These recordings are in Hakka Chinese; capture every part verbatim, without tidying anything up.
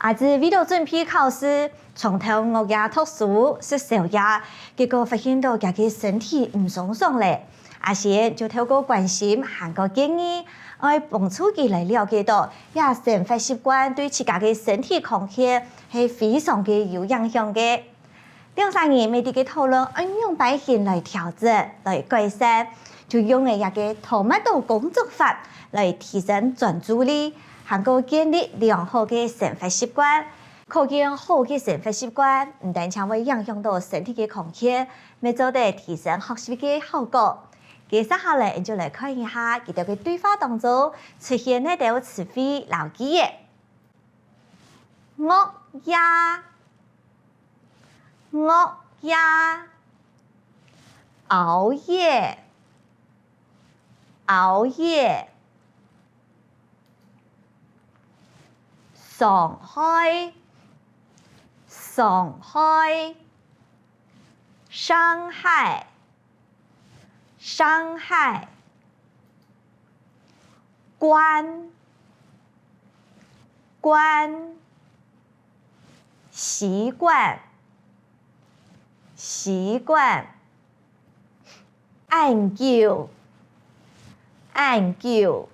阿志為著準備考試，長透熬夜讀書、食宵夜，結果發現著厥个身體毋鬆爽咧。阿賢就透過關心還過建議，愛幫助佢來了解著這生活習慣對自家个身體康健係非常个有影響个。 兩儕人乜在該討論愛仰般形來調整、來改善，就用了這个tomato工作法來提升專注力，還過建立良好个生活習慣。可見好个生活習慣毋單淨會影響著身體个康健，乜做得提升學習个效果。該接下來，𠊎就來看一下佢兜个對話當中出現哪兜詞彙摎句仔。 熬夜，熬夜，熬夜，熬夜，傷害，傷害，傷害。 傷害，慣，慣，習慣，習慣，恁久，恁久，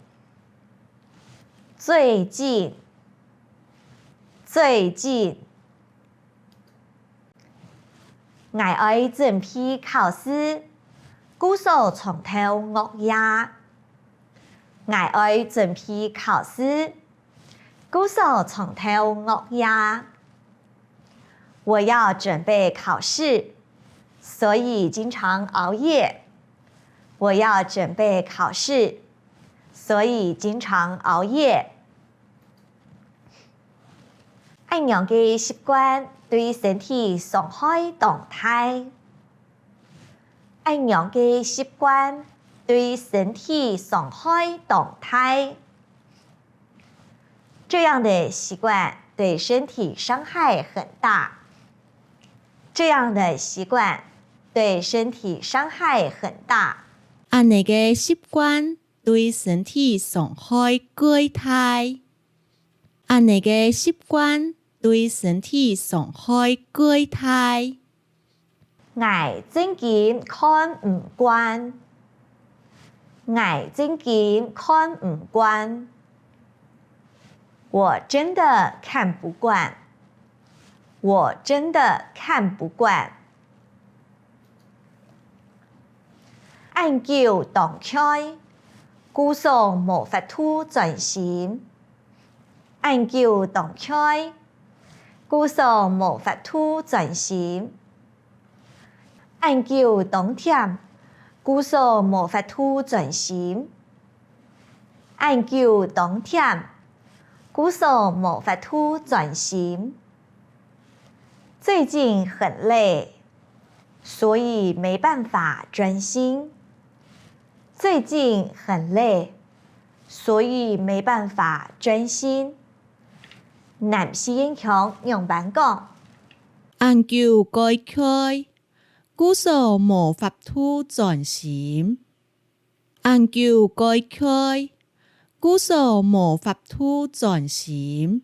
最近，最近。 𠊎愛準備考試，故所長透熬夜。𠊎愛準備考試，故所長透熬夜。我要準備考試，所以經常熬夜。我要準備考試，所以經常熬夜。 恁樣个習慣對身體傷害當大。恁樣个習慣對身體傷害當大。這樣的習慣對身體傷害很大。這樣的習慣對身體傷害很大。恁呢个習慣對身體傷害過大。 恁呢个習慣對身體傷害過大。𠊎正經看毋慣。𠊎正經看毋慣。我真的看不慣。我真的看不慣。 恁久當𤸁，故所無法度專心。恁久當𤸁，故所無法度專心。恁久當悿，故所無法度專心。恁久當悿，故所無法度專心。 最近很累，所以沒辦法專心。最近很累，所以沒辦法專心。南四縣腔仰般講？恁久蓋𤸁，故所無法度專心。 恁久蓋𤸁，故所無法度專心。